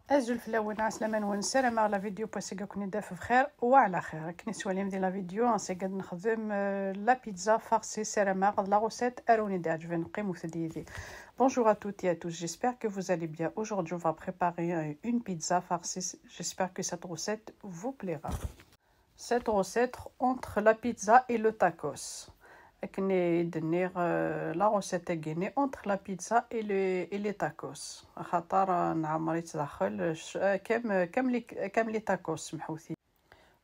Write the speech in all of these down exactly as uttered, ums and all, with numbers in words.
Azul fell-awen, ɛeslama-nwen, ssarameɣ la vidéo n wass-agi ad ken-id-taf bxir wa ɛla xir. Akken i tettwalim di la vidéo, ass-agi ad nexdem, euh, la pizza farcie, ssarameɣ d la recette ara wen-d-iɛeǧben, qqimet yid-i. Bonjour à toutes et à tous, j'espère que vous allez bien. Aujourd'hui, on va préparer, euh, une pizza farcie. J'espère que cette recette vous plaira. Cette recette entre la pizza et le tacos. Akken i d-nniɣ, euh, la recette-agi-nni entre la pizza et les, et les tacos. Axaṭer, euh, nɛemmer-itt daxel, euh, ch-, euh, comme, euh, comme les, comme les tacos, semḥut-iyi.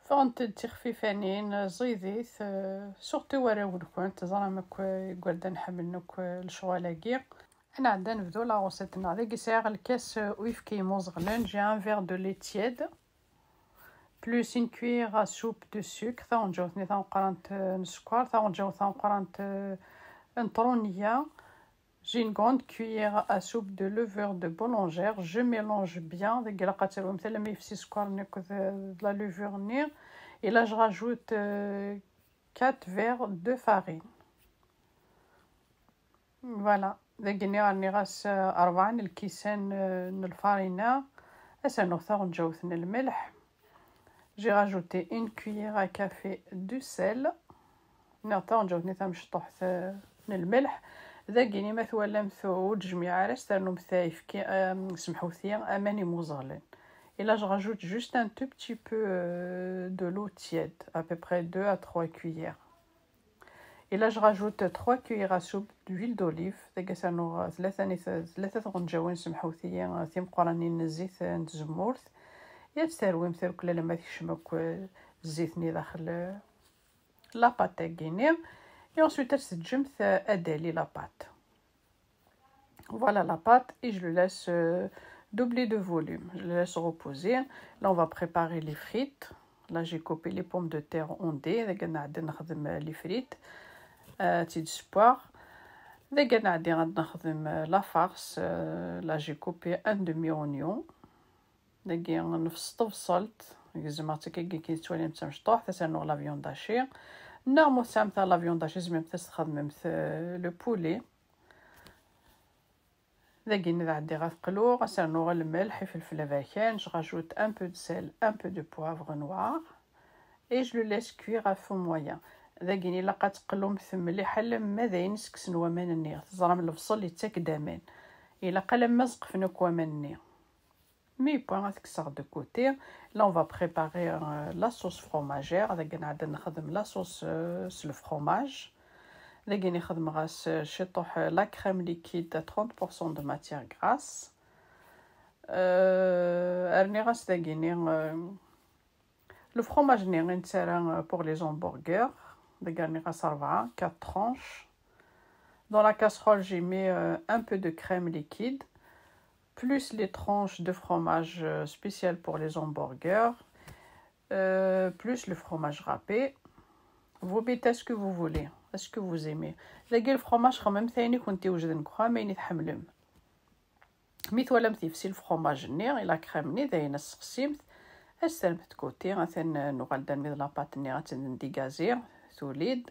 Ffɣent-d d tixfifanin, ẓidit, euh, surtout warraw-nkent, teẓram akk, euh, igerdan ḥemmlen akk, euh, lecɣal-agi. Ad nɛeddi ad nebdu la recette-nneɣ. Dagi sɛiɣ lkas, euh, uyefki imuẓɣlen, j'ai un verre de lait tiède. Plus une cuillère à soupe de sucre, taɣenǧawt-nni tameqqrant, euh, n sskeṛ, taɣenǧawt tameqqrant, euh, n truniya. J'ai une grande cuillère à soupe de levure de boulangère. Je mélange bien. Dagi ilaq ad terwim alamma yefsi sskeṛ-nni akked, euh, la levure-nni. Et là, je rajoute, euh, quatre verres de farine. Voilà. Dagi-nni rniɣ-as, euh, rebɛa n lkisan, euh, n lfarina. Ad s-rnuɣ taɣenǧawt n lmelḥ. J'ai rajouté une cuillère à café de sel. Rniɣ taɣenǧawt-nni tamecṭuḥt, euh, n lmelḥ. Dagi-nni ma twalamt ur d-tejmiɛ ara, ad s-ternum ayefki, euh, semḥut-iyi, aman imuẓɣlen. Et là, je rajoute juste un tout petit peu, euh, de l'eau tiède, à peu près deux à trois cuillères. Et là, je rajoute trois cuillères à soupe d'huile d'olive. Dagi ad s-rnuɣ tlata ni-, tlata tɣenǧawin, semḥut-iyi, timeqqranin n zzit n tzemmurt. Ad terwim tarkla alamma tekcem akk zzit-nni daxel la pâte-agi-nni. Et ensuite, ad teǧǧemt ad d-tali la pâte. Voilà la pâte et je le laisse, euh, doubler de volume. Je le laisse reposer. Là, on va préparer les frites. Là, j'ai coupé les pommes de terre en dés. Dagi ad nɛeddi ad nexdem les frites. Euh, ad tt-id-ssewweɣ. Dagi ad nɛeddi ad nexdem, euh, la farce. Euh, là, j'ai coupé un demi-oignon. Dagi nefṣel tabṣelt. Gezmeɣ-tt akka akken tettwalim d tamecṭuḥt. Ad s-rnuɣ la viande hachée. Neɣ ma ur tesɛimt ara la viande hachée, tzemremt ad s-txedmemt, euh, le poulet. Dagi ad ɛeddiɣ ad qluɣ, ad s-rnuɣ lmelḥ, ifelfel aberkan, je rajoute un peu de sel, un peu de poivre noir, et je le laisse cuire à feu moyen. Dagi ilaq ad teqlumt mliḥ alamma d ayen sseksen waman-nni. Teẓram lebṣel yettak-d aman. Ilaq alamma zeqfen akk waman-nni. Mi yewwa, ad t-kkseɣ de côté. Là, on va préparer, euh, la sauce fromagère. Dagi ad nɛeddi ad nexdem la sauce, euh, s le fromage. Dagi ad nexdem ɣas, euh, ciṭuḥ, euh, la crème liquide à trente pour cent de matière grasse. Euh, rniɣ-as dagi-nni, euh, le fromage-nni i nettarra, euh, pour les hamburgers. Dagi rniɣ-as rebɛa, quatre tranches. Dans la casserole, j'ai mis, euh, un peu de crème liquide, plus les tranches de fromage, euh, spécial pour les hamburgers, euh, plus le fromage râpé. Vous mettez ce que vous voulez, ce que vous aimez. Dagi le fromage, xemmemt ayen i kent-iwejden deg uxxam, ayen i tḥemmlem. Mi twalamt yefsi le fromage-nni, la crème-nni, dayen ad t-tessexsimt, ad t-terremt de côté, atan nuɣal-d armi d la pâte-nni ad tt-ndiggazi, tuli-d.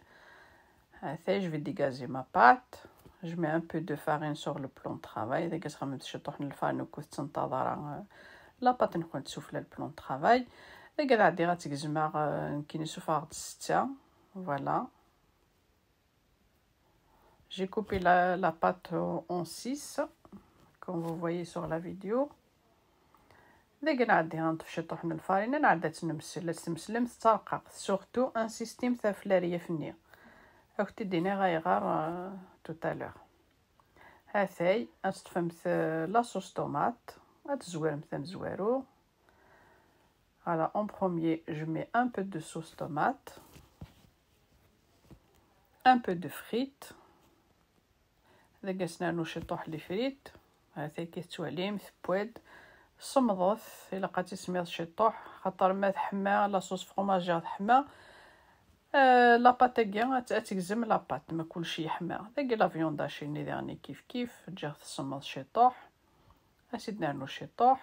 Atan, je vais dégager ma pâte. Je mets un peu de farine sur le plan de travail. Dagi ad txemmemt ciṭuḥ n lfarine, ur tettenṭaḍ ara, euh, la pâte-nkent sufella le plan de travail. Dagi ad ɛeddiɣ ad tt-gezmeɣ, euh, nekkini sufɣeɣ-d setta. Voilà. J'ai coupé la, la pâte en, en six, comme vous voyez sur la vidéo. Dagi ad nɛeddi ad nṭef ciṭuḥ n lfarina, nɛeddi ad tt-nemsel, ad tt-temslem tettarqaq. Surtout, insistimt ɣef leryaf-nni. Ad kent-id-iniɣ ayɣer, euh, tout à l'heure. Hatay, ad teṭṭfemt, euh, la sauce tomate, ad tezwiremt amezwaru. Voilà, en premier, je mets un peu de sauce tomate, un peu de frites. Dagi ad s-nernu ciṭuḥ les frites. Hatay, akken tettwalim, tewwa-d. Semmḍet, ilaq ad tismiḍ ciṭuḥ, xaṭer ma teḥma, la sauce fromagère teḥma, euh, la pâte-agi ad, ad tegzem la pâte, ma kulci yeḥma. Dagi la viande hachée-nni daɣen kif kif, ǧǧiɣ-t semmeḍ ciṭuḥ. Ad s-id-nernu ciṭuḥ.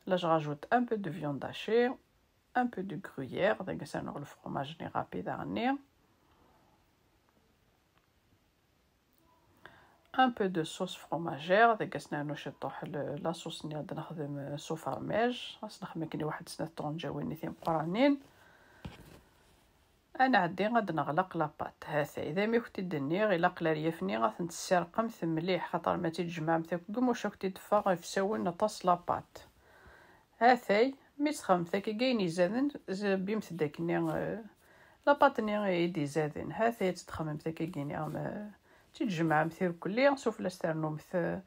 Là, je rajoute un peu de viande hachée, un peu de gruyère, dagi ad s-rnuɣ le fromage-nni râpé daɣen-nni. Un peu de sauce fromagère, deg as nernu ciṭuḥ la sauce-nni ad nexdem s ufermaj, as nexdem akken i waḥed snat tɣenǧawin-nni timeqqranin. Ad nɛeddi ad neɣleq la pâte. Hatay, d amek i d-nniɣ, ilaq leryaf-nni ad ten-tessirqemt mliḥ, xaṭer ma tt-id-tjemɛemt akk deg umuc, ad k-id-teffeɣ ifsawen aṭas la pâte. Hatay, mi tt-txedmemt akkagi ayen izaden, zebbimt-d akkenni, eh, la pâte-nni i d-izaden. Hatay, ad tt-txedmemt akkagi-nni, am, eh, tt-id-tjemɛemt irkelli, sufella-s ternumt, eh,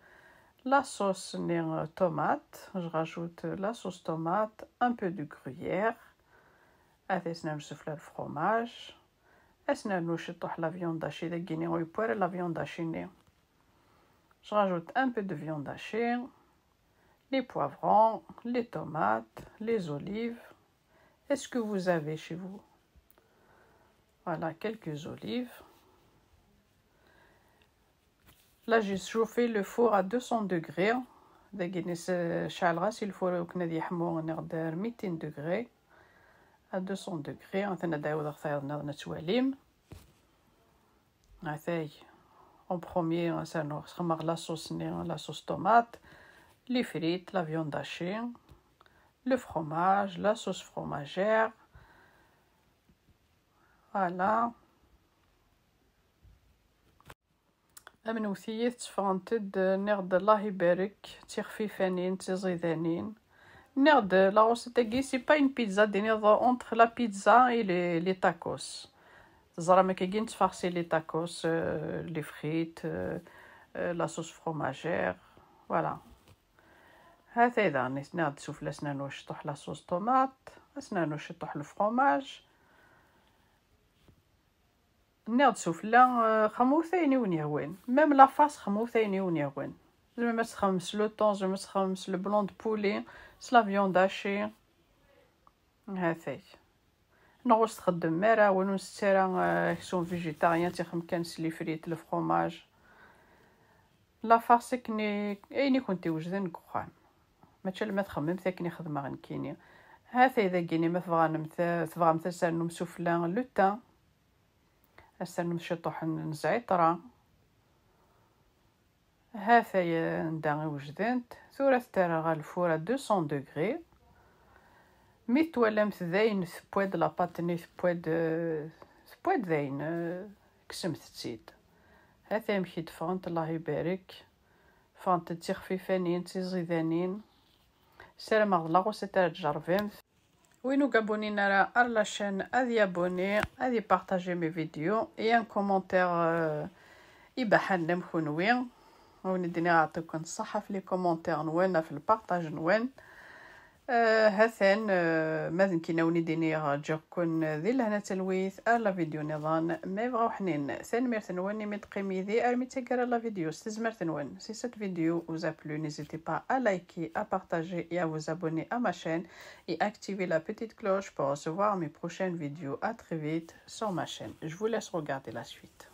la sauce-nni, eh, tomate. Je rajoute la sauce tomate, un peu de gruyère. Hatay, as nernu sufella le fromage. As nernu ciṭuḥ la viande hachée, dagini ur yewwi ara la viande hachée-nni. Je rajoute un peu de viande hachée, les poivrons, les tomates, les olives. Est-ce que vous avez chez vous? Voilà, quelques olives. Là, j'ai chauffé le four à deux cents degrés. Dagini s-, ceɛleɣ-as i lfur akken ad yeḥmu, neɣ d mitin degrés. À deux cents degrés, atan ad ɛiwdeɣ tayeḍ nniḍen ad twalim. Hatay, en premier, as rnuɣ, sxedmeɣ la sauce-nni, la sauce tomate, les frites, la viande hachée, le fromage, la sauce fromagère. Voilà. Amenwet-iyi, tteffɣent-d, nniɣ-d Allah ibarek, d tixfifanin, d tiẓidanin. Nniɣ-d la recette-agi, c'est pas une pizza, d-iniḍ entre la pizza et les, les tacos. Teẓram akkagi nettfaɣ si les tacos, euh, les frites, euh, euh, la sauce fromagère, voilà. Hatay daɣen, nniɣ-d sufella as nernu ciṭuḥ la sauce tomate, as nernu ciṭuḥ le fromage. Nniɣ-d sufella, euh, xedmet ayen i wen-yehwan. Même la farce, xedmet ayen i wen-yehwan. Tzemrem ad txedmem s le thon, tzemrem ad txedmem s le blanc de poulet, s la viande hachée. Hatay. Neɣ ur s-txeddmem ara, win ur nsett ara, euh, aksum végétarien, ttixdem kan s les frites, le fromage. La farce akken i, ayen i kent-iwejden deg uxxam. Mačči alamma txemmemt akken i xedmeɣ nekkini. Hatay dagini ma tebɣamt, tebɣamt ad s-ternum sufella le thym. Ad s-ternum ciṭuḥ n, n zɛiṭra. Hatay anda i wejdent. Tura ad t-rreɣ ɣer lfur à deux cents degrés. Mi twalamt dayen tewwa-d la pâte-nni, tewwa-d, tewwa-d dayen, eh, kksemt-tt-id. Hatay amek i d-ffɣent, Allah ibarek. Ffɣent-d d tixfifanin, d tiẓidanin. Ssarameɣ d la recette ara tjerrbemt. Win ur yabonnin ara ar la chaîne, ad yabonné, ad ypartager mes vidéos, et un commentaire, euh, ibaḥanen am kunwi. Win i d-nniɣ, ɛṭiken ṣṣaḥa ɣef les commentaires-nwen, ɣef le partage-nwen. Euh, hatan, euh, ma d nekkini win i d-nniɣ, ǧǧiɣ-ken di lehna talwit, ar la vidéo niḍen, ma yebɣa uḥnin. Tanemmirt-nwen imi d-teqqim yid-i armi d taggara la vidéo, s tezmert-nwen. Si cette vidéo vous a plu, n'hésitez pas à liker, à partager et à vous abonner à ma chaîne et activer la petite cloche pour recevoir mes prochaines vidéos. À très vite sur ma chaîne. Je vous laisse regarder la suite.